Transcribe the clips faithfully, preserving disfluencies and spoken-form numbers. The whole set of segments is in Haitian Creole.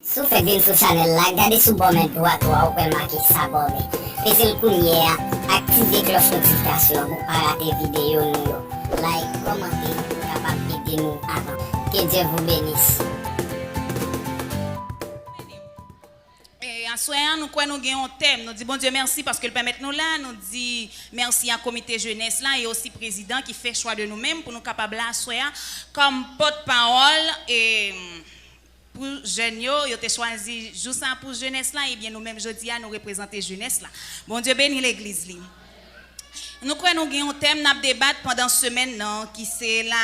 Si w fèk vin sou chanèl la, gade sou bò men dwat ou a, ou wè make s'abonner. Peze l kounye a, aktive klòch notifikasyon an pou w pa rate videyo nou yo. Like, kòmante, pou w kapab ede nou avanse. Que Dieu vous bénisse. E aswè a, nou kwè nou gen yon tèm. Nou di Bondye mèsi paske l pèmèt nou la. Nou di mèsi a komite jenès la e osi prezidan ki fè chwa de nou menm pou nou kapab la aswè a kòm pòtpawòl, e, pou jèn yo. Yo te chwazi jou sa pou jenès la, ebyen nou menm jodi a nou reprezante jenès la. Bondye beni legliz li. Nou kwè nou gen yon tèm n ap debat pandan semèn nan ki se la,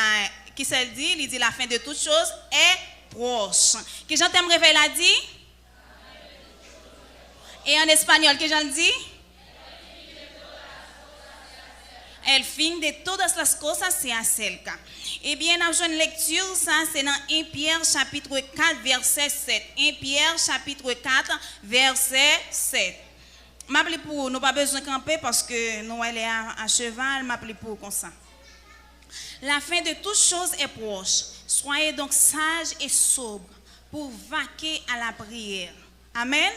ki se l di, li di la fin de toutes choses est proche. Kijan tèm revèy la di? E an espanyòl, kijan l di? El fin de todas las cosas se acerca. Ebyen, n ap jwenn lekti sa, se nan en Pyè chapit kat vèsè sèt. En Pyè chapit kat vèsè sèt. M ap li pou ou, nou pa bezwen kanpe paske nou wè lè a acheval, m ap li pou ou konsa. La fin de toutes choses est proche. Soyez donc sages et sobres pour vaquer à la prière. Amen.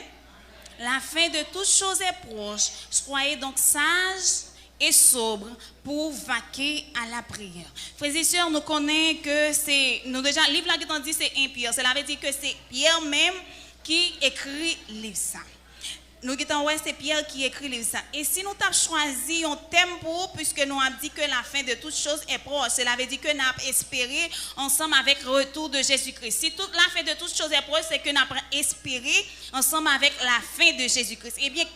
La fin de toutes choses est proche. Soyez donc sages et sobres pour vaquer à la prière. Frè e sè, nou konnen ke se, nou deja, liv la gentan di se en Pyè. Sela vle di ke se Pyè menm ki ekri liv sa. Nou gentan wè se Pyè ki ekri liv sa. E si nou t ap chwazi yon tèm pou ou, piske nou ap di ke la fin de toutes choses est proche, sela vle di ke n ap espere ansanm avèk retour de Jésus-Christ. Si tout la fin de toutes choses est proche, se ke n ap espere ansanm avèk la fin de Jésus-Christ. Ebyen,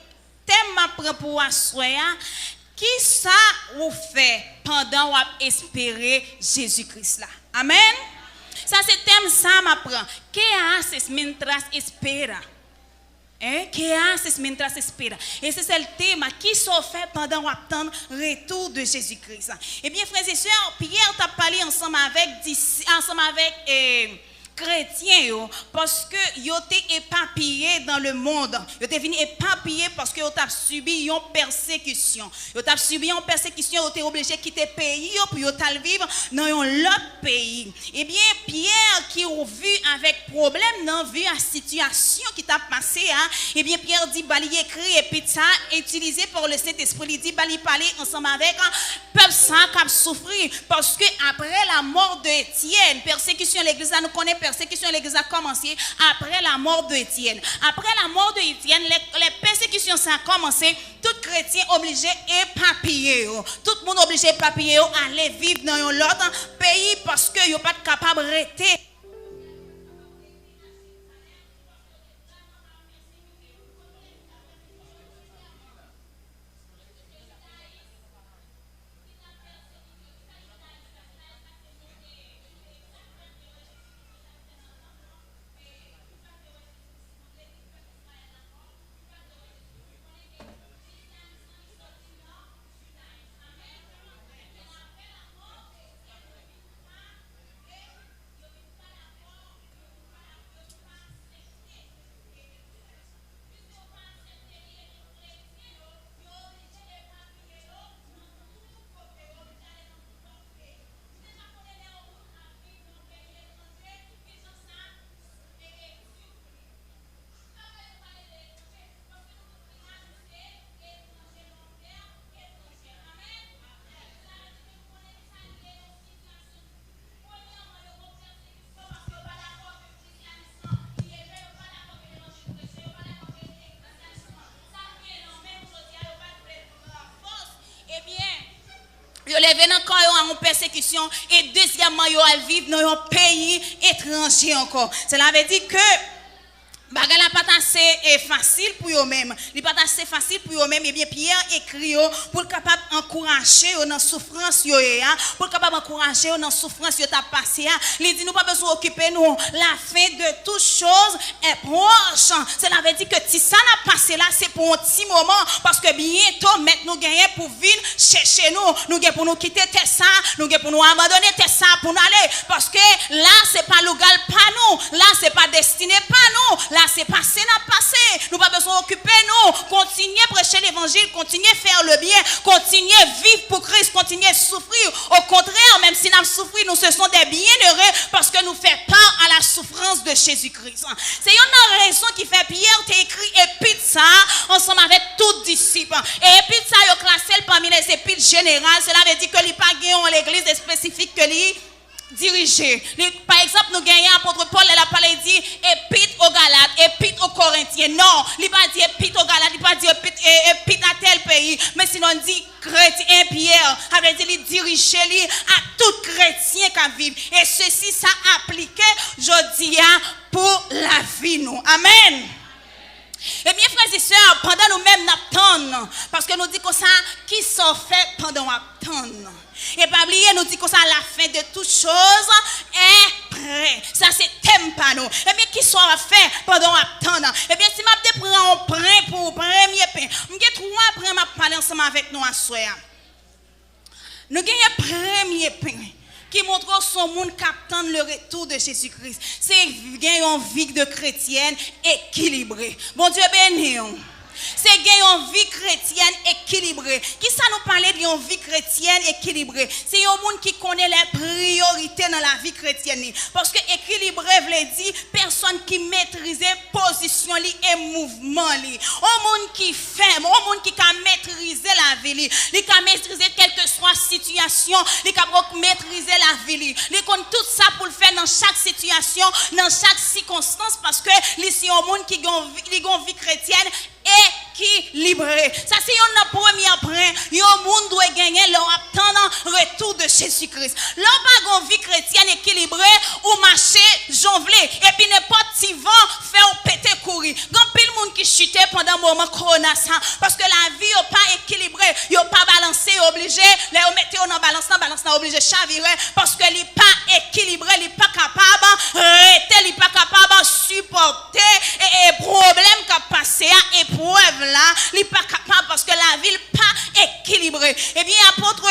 tèm m ap pran pou aswè a, kisa ou fè pandan w ap espere Jezi Kris la? Amèn. Sa se tèm sa m ap pran. ¿Qué haces mientras espera? Hein? ¿Qué haces mientras espera? E se sèl tema, kisa w fè pandan w ap tann retour de Jésus-Christ? Ebyen, frè e sè, Pyè t ap pale ansanm avèk dis-, ansanm avèk, eh, kretyen yo, paske yo te epapiye dans le monde. Yo te vin epapiye paske yo t ap sibi yon pèsekisyon. Yo t ap sibi yon pèsekisyon, yo te oblije kite peyi yo pou yo t al viv nan yon lòt peyi. Ebyen, Pyè ki ou vi avèk pwoblèm nan, vi a sitiyasyon ki t ap pase a, ebyen, Pyè di ba li ekri epit sa, itilize pa le Sentespri, li di ba li pale ansanm avèk pèp sa k ap soufri, paske après la mort de Étienne, pèsekisyon legliz la, nou konnen pèsekisyon legliz la kòmanse après la mort de Étienne. Après la mort de Étienne, lè, lè pèsekisyon sa kòmanse, tout kretyen oblije epapiye yo. Tout moun oblije epapiye yo, ale viv nan yon lòt peyi, paske yo pa t kapab rete. Ebyen, yo leve nan kò yo a yon pèsekisyon, e dezyèmman, yo al viv nan yon peyi etranje ankò. Sela vle di ke bagay la pa t ase, e, fasil pou yo menm. Li pa t ase fasil pou yo menm. Ebyen, Pyè ekri yo pou l kapab ankouraje yo nan soufrans yo ye a, pou l kapab ankouraje yo nan soufrans yo t ap pase a. Li di, nou pa bezwen okipe nou. La fin de toutes choses est proche. Sela vle di ke ti sa n ap pase la, se pou yon ti moman, paske byento mèt nou genyen pou vin chèche nou. Nou gen pou nou kite tè sa, nou gen pou nou abandone tè sa pou n ale, paske la se pa lougal pa nou, la se pa destine pa nou, la se pase n ap pase. Nou pa bezwen okipe nou. Kontinye preche levanjil, kontinye fè le byen, kontinye viv pou Kris, kontinye soufri. Okontrè, menm si n ap soufri, nou se son de byenere paske nou fè pa a la soufrans de Jésus-Christ. Se youn nan rezon ki fè Pyè te ekri epit sa a ansanm avèk tout disip. E epit sa a, yo klase l pami lèzepit jeneral, sela vle di ke li pa gen yon legliz espesifik ke li dirije. Li, pa egzanp, nou genyen apot Pòl, lè l ap pale, li di epit o Galat, epit o Korentyen. Non, li pa di epit o Galat, li pa di epit, e, epit a tèl peyi, men sinon li di kretyen, Pyè, sa vle di li dirije li a tout kretyen k ap viv. E sesi, sa aplike jodi a pou lavi nou. Amèn. Ebyen, frè e sè, pandan nou menm n ap tann, paske nou di konsa, kisa w fè pandan w ap tann? E pa bliye, nou di konsa, la fin de toute chose est près. Sa se tèm pa nou. Ebyen, kisa w ap fè pandan w ap tann? Ebyen, si m ap te pran yon pwen pou premye pwen, m gen twa pwen m ap pale ansanm avèk nou aswè a. Nou genyen premye pwen ki montre w se yon moun k ap tann le retour de Jésus-Christ. Se gen yon vi de kretyèn ekilibre. Bondye beni w. Se gen yon vi kretyèn ekilibre. Kisa nou pale de yon vi kretyèn ekilibre? Se yon moun ki konnen lè priyorite nan lavi kretyèn li. Paske ekilibre vle di pèsòn ki metrize pozisyon li e mouvman li. Yon moun ki fèm, yon moun ki ka metrize lavi li. Li ka metrize kèlkeswa sitiyasyon, li ka metrize lavi li. Li konn tout sa pou l fè nan chak sitiyasyon, nan chak sikonstans, paske li se yon moun ki gen, li gen yon vi kretyèn ekilibre. Sa se youn nan premye pwen yon moun dwe genyen lè w ap tann retour de Jésus-Christ. Lè w pa gen yon vi kretyèn ekilibre, ou mache jan w vle, epi nenpòt ti van fè w pete kouri. Gen anpil moun ki chite pandan moman kowona sa, paske lavi yo pa ekilibre, yo pa balanse, yo oblije, lè yo mete yo nan balans lan, balans lan oblije chavire, paske li pa ekilibre, li pa kapab rete, li pa kapab sipòte e, e pwoblèm k ap pase a, eprèv la, li pa kapab paske lavi l pa ekilibre. Ebyen, apot,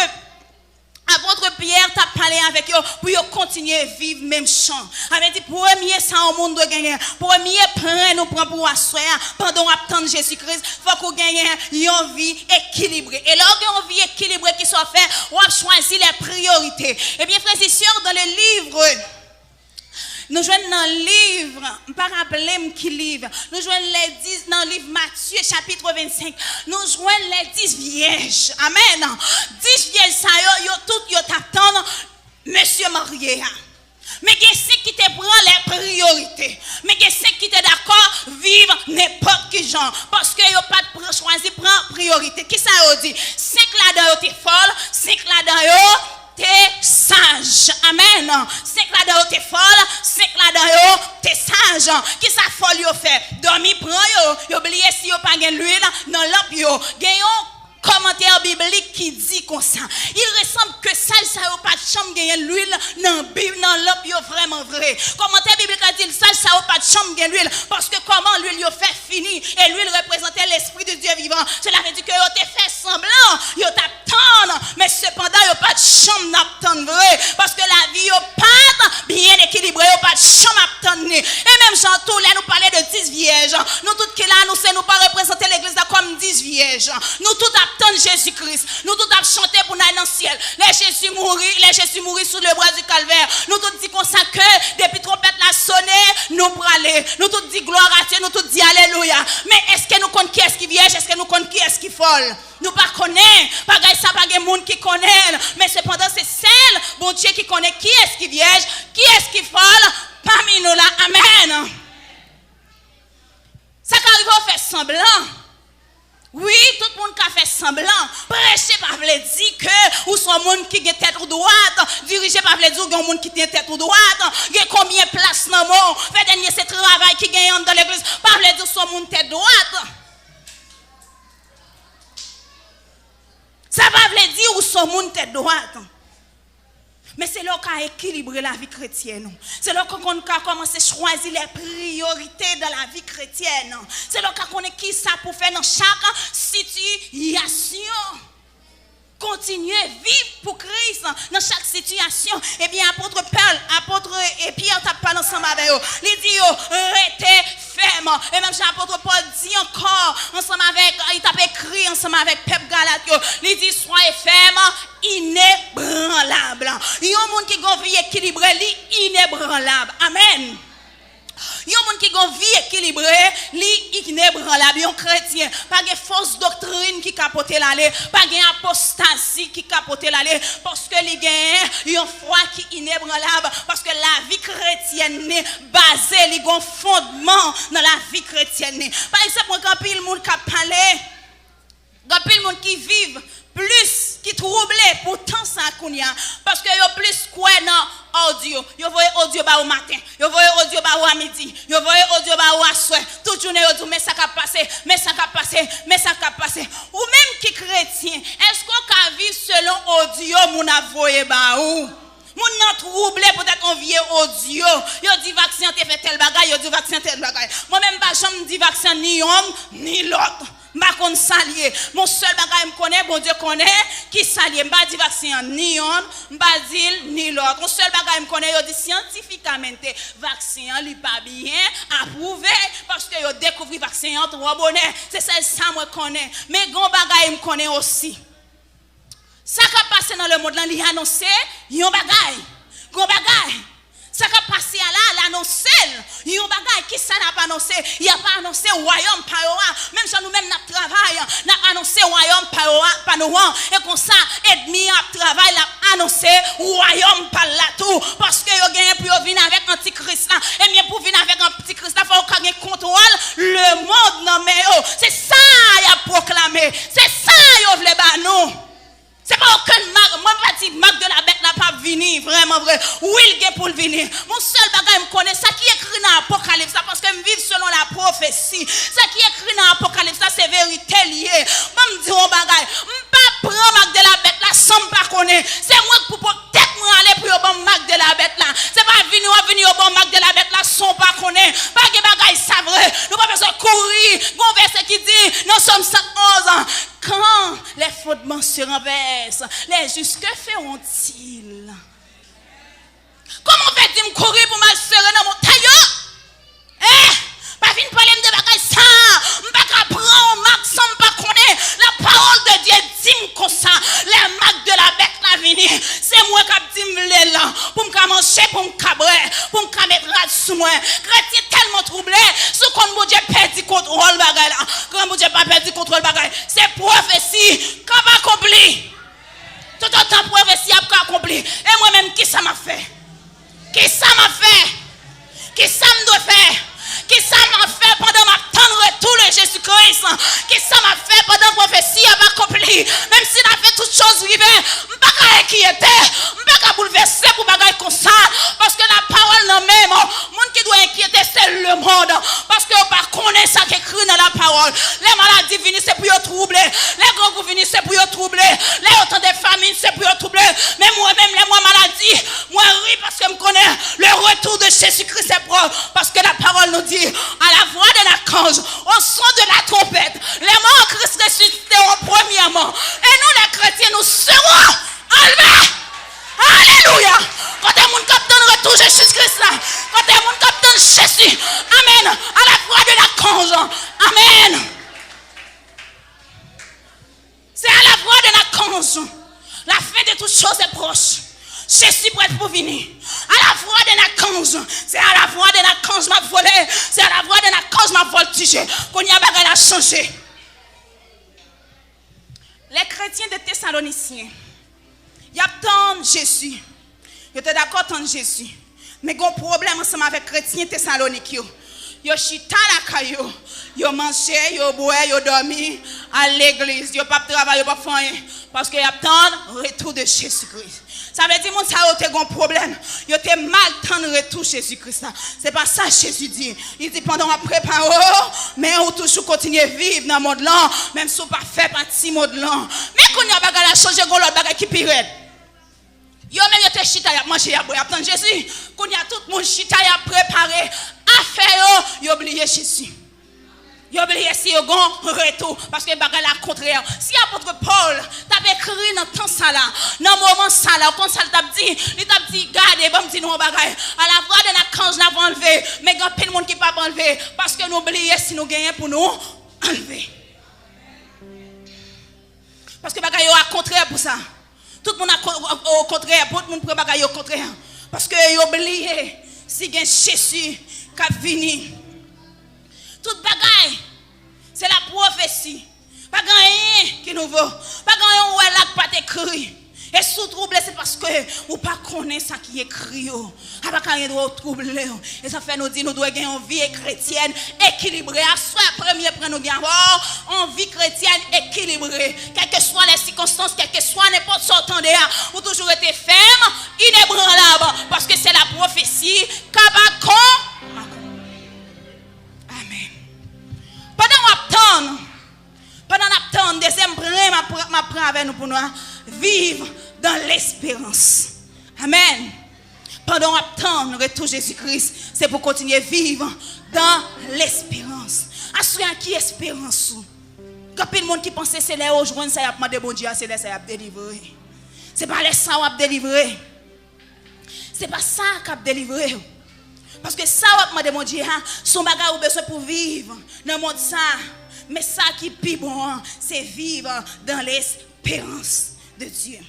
apot Pyè t ap pale avèk yo pou yo kontinye viv menm jan. Sa vle di, premye sa yon moun dwe genyen, premye pwen nou pran pou aswè a, pandan w ap tann Jezi Kris, fòk ou genyen yon vi ekilibre. E lè w gen yon vi ekilibre, kisa w fè? W ap chwazi lè priyorite. Ebyen, frè e sè, dans le livre Nou jwenn nan liv, m pa raple m ki liv, nou jwenn lè dis, nan liv Matye chapit vennsenk, nou jwenn lè dis vyèj. Amèn. Dis vyèj sa yo, yo tout yo t ap tann mesye marye a. Men gen senk ki te pran lè priyorite. Men gen senk ki te dakò viv nenpòt ki jan. Paske yo pa t pran, chwazi pran priyorite. Kisa yo di? Senk ladan yo te fòl, senk ladan yo te saj. Amèn. Senk ladan yo te fòl, senk ladan yo te saj. Kisa fòl yo fè? Dòmi pran yo, yo bliye si yo pa gen lwil nan lanp yo. Gen yon kòmantè biblik ki di konsa, il ressemble que saj sa yo pa t janm genyen lwil nan Bib, nan lanp yo vrèman vre. Kòmantè biblik la di, saj sa yo pa t janm gen lwil, paske kòman lwil yo fè fini, e lwil reprezante Lespri de Dye vivan. Sela vle di ke yo te fè sanblan, yo t ap tann, men sepandan yo pa t janm ap tann vre, paske lavi yo pa t byen ekilibre, yo pa t janm ap tann li. E menm jan tou, lè nou pale de dis vyèj, nou tout ki la, nou se nou pa reprezante legliz la kòm dis vyèj. Nou tout ap tann Jezi Kris. Nou tout ap chante pou n al nan syèl. Lè Jezi mouri, lè Jezi mouri sou le bwa di Kalvè, nou tout di konsa ke depi twonpèt la sone, nou prale. Nou tout di gloire à Dieu, nou tout di alelouya. Men èske nou konn kiyès ki vyèj? Èske nou konn kiyès ki fòl? Nou pa konnen. Bagay sa pa gen moun ki konnen l. Men sepandan, se sèl Bondye ki konnen kiyès ki vyèj, kiyès ki fòl pami nou la. Amèn. Sa ka rive w fè sanblan. Wi, tout moun ka fè sanblan. Preche pa vle di ke ou se yon moun ki gen tèt ou dwat. Dirije pa vle di ou gen yon moun ki gen tèt ou dwat. Gen konbyen plas nan men w. Fè dènye se travay ki genyen anndan legliz. Pa vle di ou se yon moun tèt dwat. Sa pa vle di ou se yon moun tèt dwat. Men se lè w ka ekilibre lavi kretyèn ou. Se lè w ka konn ka kòmanse chwazi lè priyorite dan lavi kretyèn. Se lè w ka konnen kisa pou fè nan chak sitiyasyon. Kontinye viv pou Kris nan chak sitiyasyon. Ebyen, apot Pòl, apot, e, Pyè t ap pale ansanm avè yo. Li di yo, rete fèm. E menm jan apot Pòl di ankò, ansanm avèk, li t ap ekri ansanm avèk pèp Galat yo. Li di, soyez fermes, inébranlables. Yon moun ki gen yon vi ekilibre, li inebranlab. Amèn. ki gen yon vi ekilibre, li inebranlab. Yon kretyen, pa gen fos doktrin ki ka pote l ale, pa gen apostazi ki ka pote l ale, paske li genyen yon fwa ki inebranlab, paske lavi kretyèn li baze, li gen yon fondman nan lavi kretyèn li. Pa egzanp, mwen gen anpil moun k ap pale, gen anpil moun ki viv plis, ki twouble pou tan sa kounye a, paske yo plis kwè nan odyo. Yo voye odyo ba ou maten, yo voye odyo ba ou a midi, yo voye odyo ba ou aswè. Tout jounen yo di w, "Men sa k ap pase, men sa k ap pase, men sa k ap pase." Ou menm ki kretyen, èske w ka viv selon odyo moun ap voye ba ou? Moun nan twouble poutèt yon vye odyo. Yo di vaksen an te fè tèl bagay, yo di vaksen an tèl bagay. Mwen menm, m pa janm di vaksen an ni yonn ni lòt. M pa konn sa l ye. Yon sèl bagay m konnen, Bondye konnen ki sa l ye. M pa di vaksen an ni yonn, m pa di l ni lòt. Yon sèl bagay m konnen, yo di syantifikamente, vaksen an li pa byen apwouve, paske yo dekouvri vaksen an twò bonè. Se sèl sa mwen konnen. Men gen yon bagay m konnen osi. Sa k ap pase nan lemonn lan, li anonse yon bagay. Yon bagay. Sa k ap pase a la, l anonse l. Yon bagay, ki sa l ap anonse? L ap anonse wayòm pa yo a. Menm jan nou menm n ap travay, n ap anonse wayòm pa yo a, pa nou an. E konsa, ènmi an ap travay, l ap anonse wayòm pa l la tou. Paske yo genyen pou yo vin avèk antikris la. Ebyen, pou vin avèk antikris la, fò yo ka gen kontwòl lemonn nan men yo. Se sa y ap pwoklame. Se sa yo vle ba nou. Se pa okenn mak, mwen pa di mak de la bèt la p ap vini, vrèman vre. Wi, l gen pou l vini. Yon sèl bagay m konnen, sa ki ekri nan Apokalips la, paske m viv selon la pwofesi. Sa ki ekri nan Apokalips la, se verite l ye. Ban m di w yon bagay. M pa pran mak de la bèt la san m pa konnen. Se mwen k pou pot tèt mwen ale pou yo ban m mak de la bèt la. Se pa vini w ap vini yo ban w mak de la bèt la san w pa konnen. Pa gen bagay sa vre. Nou pa bezwen kouri. Gen yon vèsè ki di nan Sòm san onz, Quand les fondements se renversent, les justes que feront-ils? Kòman w fè di m kouri pou m al sere nan montay yo? Eh, pa vin pale m de bagay sa. M pa ka pran yon mak san m pa konnen. La parole de Dieu di m konsa, lè mak de la bèt la vini, se mwen k ap di m vle l, pou m ka manje, pou m ka bwè, pou m ka met rad sou mwen. Kretyen tèlman twouble, si w konn Bondye pèdi kontwòl bagay la. Gran Bondye pa pèdi kontwòl bagay. Se pwofesi k ap akonpli. Toutotan pwofesi ap ka akonpli. E mwen menm, kisa m ap fè? Kisa m ap fè? Kisa m dwe fè? Kisa m ap fè pandan m ap tann retou de Jezi Kris? Kisa m ap fè pandan pwofesi ap akonpli? Menm si l ap fè tout choz rive, m pa ka enkyete. M pa ka boulvèse pou bagay konsa. Paske lapawòl nan men m. Moun ki dwe enkyete, se lemonn. Paske yo pa konnen sa k ekri nan lapawòl. Lè maladi vini, se pou yo twouble. Lè grangou vini, se pou yo twouble. Lè yo tande famin, se pou yo twouble. Men mwen menm, lè m wè maladi, mwen ri paske m konnen le retour de Jésus-Christ est proche. Paske lapawòl nou di, à la voix de l'archange, au son de la trompette, les morts en Christ ressusciteront premièrement. Et nous, les chrétiens, nous serons enlevés. Alelouya! Kote moun k ap tann retou Jezi Kris la? Kote moun k ap tann Jezi? Amèn. À la voix de l'archange. Amèn. C'est à la voix de l'archange. La fin de toutes choses est proche. Jezi prèt pou vini. À la voix de l'archange. C'est à la voix de l'archange m ap vole. C'est à la voix de l'archange m ap vòltije. Kounye a bagay la chanje. Les chrétiens de Thessaloniciens, y ap tann Jezi. Yo te dakò tann Jezi. Men gen yon pwoblèm ansanm avèk kretyen Tesalonik yo. Yo chita lakay yo. Yo manje, yo bwè, yo dòmi, al legliz. Yo p ap travay, yo p ap fè anyen. Paske y ap tann retou de Jezi Kris. Sa vle di moun sa yo te gen yon pwoblèm. Yo te mal tann retou Jezi Kris la. Se pa sa Jezi di. Li di, pandan w ap prepare w, men ou toujou kontinye viv nan mond lan, menm si w pa fè pati mond lan. Men kounye a bagay la chanje, gen lòt bagay ki pi rèd. Yo menm yo te chita, y ap manje, y ap bwè, y ap tann Jezi. Kounye a tout moun chita, y ap prepare afè yo, yo bliye Jezi. Yo bliye si yo gon retou, paske bagay la kontrè. Si apot Pòl t ap ekri nan tan sa la, nan moman sa la, ou konn sa l t ap di? Li t ap di, gade, ban m di nou yon bagay. À la voix de l'archange n ap anlve, men gen anpil moun ki p ap anlve, paske nou bliye si nou genyen pou nou anlve. Paske bagay yo a kontrè pou sa. Tout moun a ko-, o, o kontrè, tout moun pran bagay yo kontrè. Paske yo bliye si gen Jezi k ap vini. Tout bagay, se la pwofesi. Pa gen anyen ki nouvo. Pa gen anyen ou wè la k pa t ekri. E si w twouble, se paske ou pa konnen sa ki ekri yo. A pa ka gen dwa twouble w. E sa fè nou di nou dwe gen yon vi kretyèn ekilibre. Aswè, premye pwen nou gen avè w, yon vi kretyèn ekilibre. Kèlkeswa lè sikonstans, kèlkeswa nenpòt sa w tande a, ou toujou rete fèm, inebranlab, paske se la pwofesi k ap akonpli. Amèn. Pandan w ap tann, pandan n ap tann, dezyèm pwen m ap pran, m ap pran avè nou pou nou a, viv dans l'espérance. Amèn. Pandan w ap tann retou Jezi Kris, se pou kontinye viv dans l'espérance. Aswè a, ki esperans ou? Gen anpil moun ki panse se lè yo jwenn sa y ap mande Bondye a, se lè sa y ap delivre. Se pa lè sa w ap delivre. Se pa sa k ap delivre w. Paske sa w ap mande Bondye a, se yon bagay ou bezwen pou viv nan mond sa. Men sa ki pi bon an, se viv dans l'espérance de Dieu.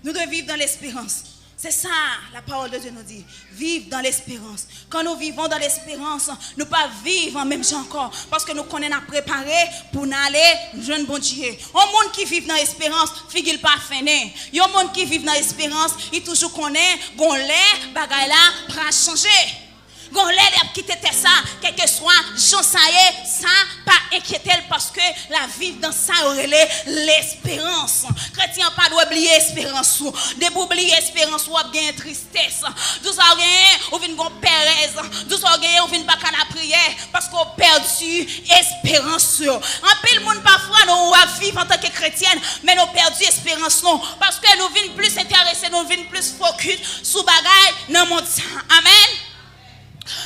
Nou dwe viv dans l'espérance. Se sa la parole de Dieu nou di. Viv dans l'espérance. Quand nous vivons dans l'espérance, nou pa viv an menm jan ankò. Paske nou konnen n ap prepare pou n ale jwenn Bondye. Yon moun ki viv nan esperans, figi l pa fennen. Yon moun ki viv nan esperans, li toujou konnen gon lè bagay la pral chanje. Gon lè li ap kite tè sa, kèlkeswa jan sa ye, sa pa enkyete l, paske l ap viv dans sa yo rele lesperans. Kretyen an pa dwe bliye esperans ou. Depi w bliye esperans ou, w ap genyen tristès. Tout sa w genyen, ou vin gon perèz. Tout sa w genyen, ou vin pa ka nan priyè, paske w pèdi esperans ou. Anpil moun pafwa nou ap viv antanke kretyen, men nou pèdi esperans nou, paske nou vin plis enterese, nou vin plis fokis sou bagay nan mond sa. Amèn.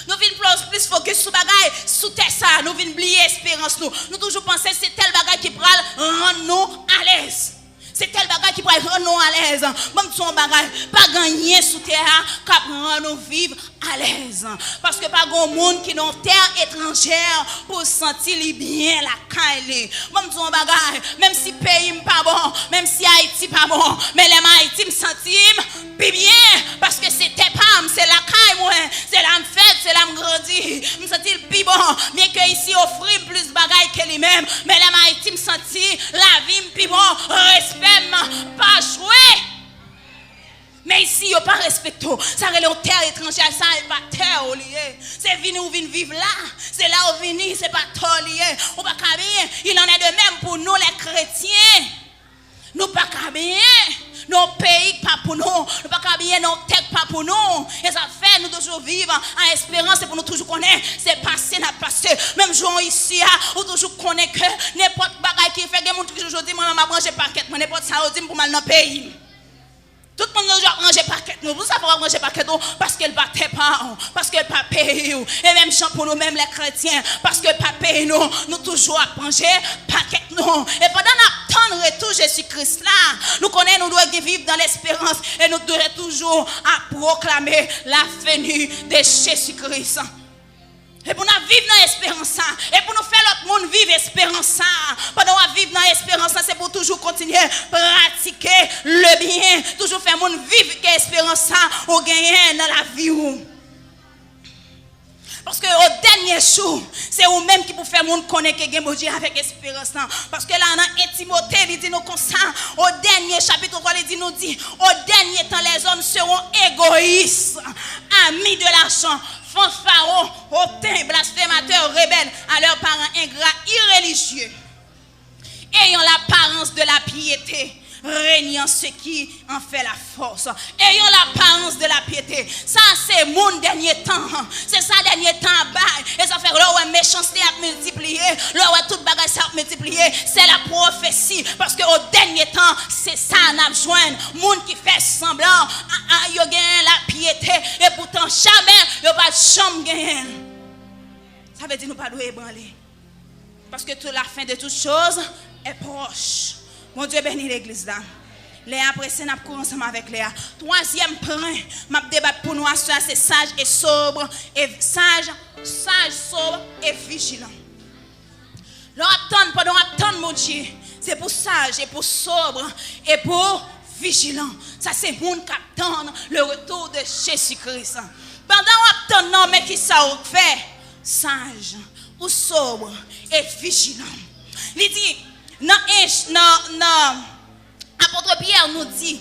Nou vin plis, plis fokis sou bagay sou tè sa, nou vin bliye esperans nou. Nou toujou panse se tèl bagay ki pral rann nou alèz. Se tèl bagay ki pral rann nou alèz. Ban m di w yon bagay, pa gen anyen sou tè a k ap rann ou viv alèz. Paske pa gen moun ki nan yon tè etranjè pou santi li byen la kay li. Ban m di w yon bagay, menm si peyi m pa bon, menm si Ayiti pa bon, men lè m Ayiti, m santi m pi byen, paske se tè pa m, se lakay mwen, se la m fèt, se la m grandi. M santi l pi bon, byenke isi ofri m plis bagay ke li menm, men lè m Ayiti, m santi lavi m pi bon, respè m pa jwe. Men isi, yo pa respekte w. Sa rele yon tè etranjè, sa e pa tè w li ye. Se vini ou vin viv la. Se la ou vini, se pa tè w li ye. Ou pa ka byen. Il en est de même pour nous les chrétiens. Nou pa ka byen nan yon peyi k pa pou nou. Nou pa ka byen nan yon tè k pa pou nou. E sa fè nou toujou viv an esperans, se pou nou toujou konnen se pase n ap pase. Menm jan isi a, ou toujou konnen ke nenpòt bagay ki fè, gen moun ki toujou di, "Mwen menm m ap ranje pakèt mwen, nenpòt sa yo di m pou m al nan peyi m." Tout moun yo ap ranje pakèt nou. Pou sa fò w ap ranje pakèt ou? Paske l pa tè pa w, paske l pa peyi w. E menm jan pou nou menm lè kretyen, paske l pa peyi nou, nou toujou ap ranje pakèt nou. E pandan n ap tann retou Jezi Kris la, nou konnen nou dwe gen viv dans l'espérance e nou dwe toujou ap pwoklame la venue de Jésus-Christ. E pou n ap viv nan esperans sa, e pou nou fè lòt moun viv esperans sa. Pandan w ap viv nan esperans sa, se pou w toujou kontinye pratike le byen, toujou fè moun viv ke esperans sa ou genyen nan lavi w. Paske o dènye jou, se ou menm ki pou fè moun konnen ke gen Bondye avèk esperans lan. Paske la nan en Timote, li di nou konsa, o dènye, chapit twa, li di nou di, au dernier temps, les hommes seront égoïstes, amis de l'argent, fanfarons, hautains, blasphémateurs, rebelles à leurs parents, ingrats, irréligieux, ayant l'apparence de la piété, reniant ce qui en fait la force. Ayant l'apparence de la piété. Sa se moun dènye tan an. Se sa dènye tan ap bay. E sa fè lè w wè mechanste ap miltipliye, lè w wè tout bagay sa ap miltipliye, se la pwofesi. Paske o dènye tan, se sa n ap jwenn. Moun ki fè sanblan, a, a, yo genyen lapyete, e poutan jamè yo pa t janm genyen l. Sa vle di nou pa dwe ebranle. Paske tout, la fin de toutes choses est proche. Bondye beni legliz la. Lè a prese, n ap kouri ansanm avèk lè a. Twazyèm pwen m ap debat pou nou aswè a, se sage et sobre, et sage, sage, sobre et vigilant. Lè w ap tann, pandan w ap tann Bondye, se pou sage, e pou sobre, e pou vijilan. Sa se moun k ap tann le retour de Jésus-Christ. Pandan w ap tann nan, men ki sa w fè? Saj, ou sobre e vijilan. Li di, nan, nan, nan Apôtre Pierre nous dit,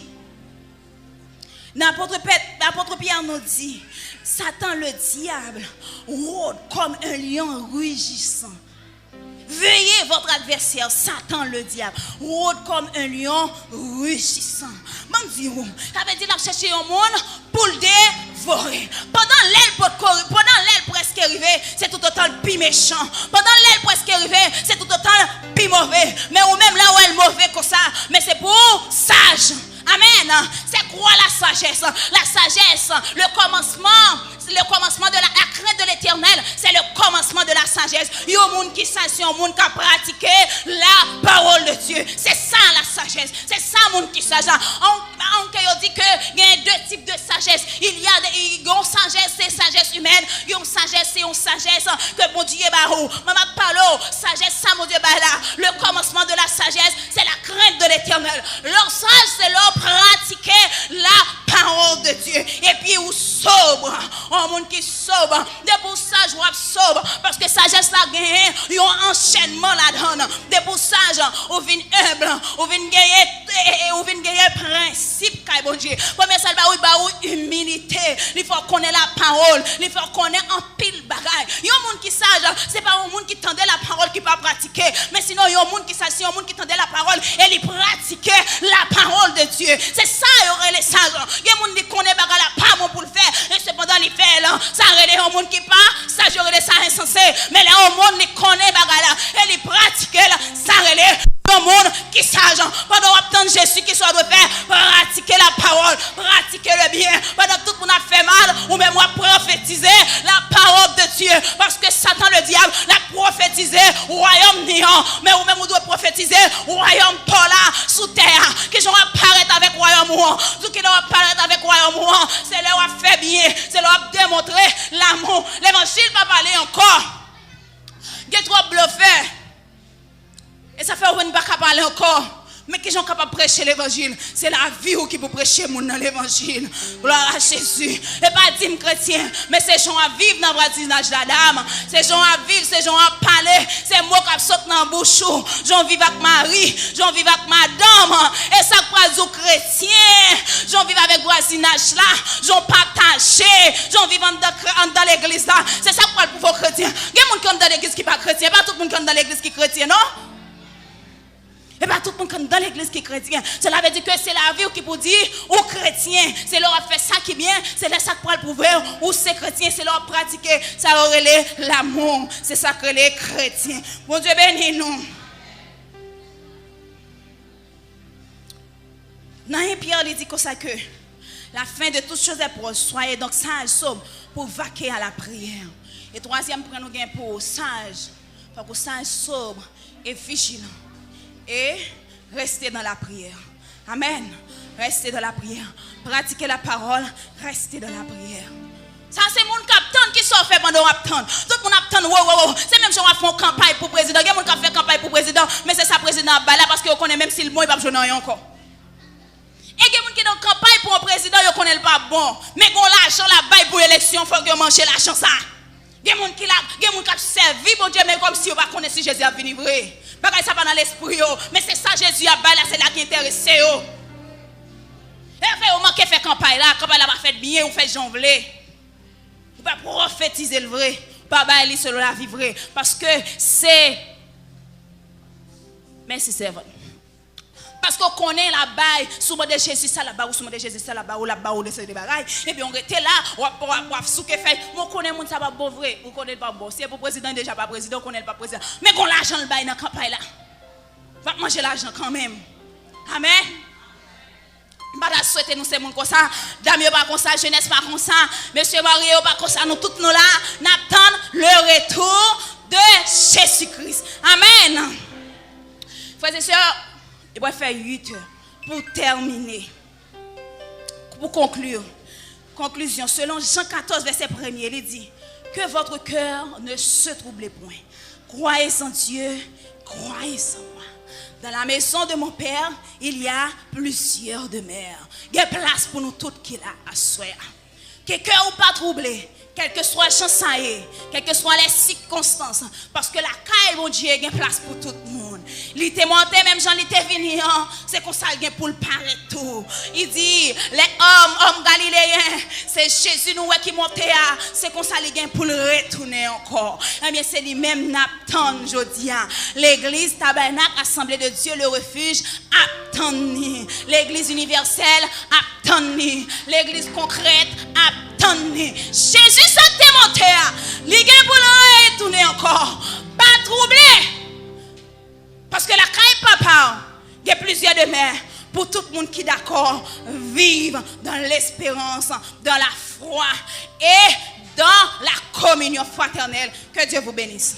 nan Apôtre Pè-, Apôtre Pierre nous dit, Satan le diable rôde comme un lion rugissant. Veillez, votre adversaire, Satan le diable, rôde comme un lion rugissant. Ban m di w, sa vle di l ap chèche yon moun pou l devore. Pandan lè l potko, pandan lè l prèske rive, se toutotan l pi mechan. Pandan lè l prèske rive, se toutotan l pi move. Men ou menm, lè w wè l move konsa, men se pou w saj. Amen. C'est quoi la sagesse? La sagesse, le commencement, le commencement de la, la crainte de l'Éternel, c'est le commencement de la sagesse. Yon moun ki saj, se yon moun ki ap pratike la parole de Dieu. Se sa la sagesse. Se sa moun ki saj la. An, an ke yo di ke gen de tip de sagesse. Il y a de, yon sagesse, se sagesse humaine. Yon sagesse, se yon sagesse ke Bondye ba ou. Mwen, m ap pale w, sagesse sa Bondye bay la. Le commencement de la sagesse, c'est la crainte de l'Éternel. Lè w saj, se lè w pratike la parole de Dieu. Epi ou sobre. Yon moun ki sobre. Depi w saj, w ap sobre. Paske sajès la genyen yon anchènman ladan l. Depi w saj, ou vin enb, ou vin genyen, ou vin genyen prensip kay Bondye. Premye sa l ba ou, li ba ou imilite. Li fè w konnen lapawòl. Li fè w konnen anpil bagay. Yon moun ki saj, se pa yon moun ki tande lapawòl, ki pa pratike. Men sinon, yon moun ki saj, se yon moun ki tande lapawòl e li pratike lapawòl de Dye. Se sa yo rele saj. Gen moun li konnen bagay la pa bon pou l fè, e sepandan li fè l. Sa rele yon moun ki pa saj, yo rele sa ensanse. Men lè yon moun li konnen bagay la e li pratike l, sa rele yon moun ki saj. Pandan w ap tann Jezi, kisa w dwe fè? Pratike lapawòl, pratike le byen. Pandan tout moun ap fè mal, ou menm w ap pwofetize lapawòl de Dye. Paske Satan le dyab, l ap pwofetize wayòm ni an. Men ou menm ou dwe pwofetize wayòm pa w la sou tè a. Kijan w ap parèt avèk wayòm ou an? Di w kilè w ap parèt avèk wayòm ou an? Se lè w ap fè byen, se lè w ap demontre lanmou. Levanjil pa pale ankò. Gen twòp blofè. E sa fè w pa ka pale ankò. Men kijan w kapab preche levanjil? Se lavi w ki pou preche moun nan levanjil. Glwa a Jezi. E pa di m kretyen, men se jan w ap viv nan vwazinaj ladan. Se jan w ap viv, se jan w ap pale, se mo k ap sot nan bouch ou. Jan w viv ak mari, jan w viv ak madanm. E sa k pral di w kretyen? Jan w viv avèk vwazinaj la, jan w pataje, jan w viv anndan, anndan legliz la. Se sa k pral pwouve w kretyen. Gen moun ki anndan legliz ki pa kretyen. E pa tout moun ki anndan legliz ki kretyen, non. E pa tout moun ki anndan legliz ki kretyen. Sela vle di ke se lavi w ki pou di ou kretyen. Se lè w ap fè sa ki byen, se lè sa k pral pwouve w ou se kretyen. Se lè w ap pratike sa yo rele lanmou. Se sa k rele kretyen. Bondye beni nou. Nan en Pyè, li di konsa ke la fin de toutes choses est proche. Soyez donc sages, sobres, pour vaquer à la prière. E twazyèm pwen nou gen pou saj, fòk ou saj, sobre et vigilant. Et rester dans la prière. Amen. Rester dans la prière. Pratiquer la parole, rester dans la prière. Sa se moun k ap tann, kisa w fè pandan w ap tann? Tout moun ap tann, wo, wo, wo. Se menm jan w ap fè yon kanpay pou prezidan. Gen moun k ap fè kanpay pou prezidan, men se sa prezidan ap bay la, paske yo konnen menm si l bon, li p ap jwenn anyen ankò. E gen moun ki nan kanpay pou yon prezidan, yo konnen l p ap bon. Men gen yon lajan l ap bay pou eleksyon, fòk yo manje lajan sa. Gen moun ki la, gen moun k ap sèvi Bondye, men kòmsi yo pa konnen si Jezi ap vini vre. Bagay sa pa nan lespri yo. Men se sa Jezi ap bay la, se la ki enterese yo. E fè yo manke fè kanpay la, kanpay la pa fèt byen, ou fè jan w vle. Ou pa pwofetize l vre, ou pa bay li selon lavi vre. Paske se, mèsi sèvant. Paske w konnen l ap bay, si w mande Jezi sa, l ap ba ou, si w mande Jezi sa, l ap ba ou, l ap ba ou de seri de bagay. Epi w rete la, w ap, w ap, w ap souke fèy. Men w konnen moun sa p ap bon vre. Ou konnen l p ap bon. Si e pou prezidan, li deja pa prezidan, w konnen l p ap prezidan. Men gon lajan l bay nan kanpay la. W ap manje lajan kanmenm. Amèn. M pa ta swete nou se moun konsa. Dam yo pa konsa, jenès pa konsa, mesye marye yo pa konsa, nou tout nou la, n ap tann le retour de Jezi Kris. Amèn. Frè e sè, li pral fè uit è pou tèmine. Pou konkli, konklizyon, selon Jan katòz, vèsè premye, li di, Que votre cœur ne se trouble point. Croyez en Dieu, croyez en moi. Dans la maison de mon père, il y a plusieurs demeures. Gen plas pou nou tout ki la aswè a. Ke kè ou pa twouble, kèlkeswa jan sa ye, kèlkeswa lè sikonstans, paske lakay Bondye gen plas pou tout moun. Li te monte menm jan li te vini an, se konsa l gen pou l parèt tou. Li di, lè òm, òm galileyen, se Jezi nou wè ki monte a, se konsa li gen pou l retounen ankò. Ebyen, se li menm n ap tann jodi a. Legliz Tabènak Assemblée de Dieu le Refuge ap tann ni. Legliz inivèsèl ap tann ni. Legliz konkrèt ap tann ni. Jezi sa te monte a, li gen pou l retounen ankò. Pa twouble. Paske lakay papa w, gen plizyè demè pou tout moun ki dakò viv dans l'espérance, dans la foi et dans la communion fraternelle. Que Dieu vous bénisse.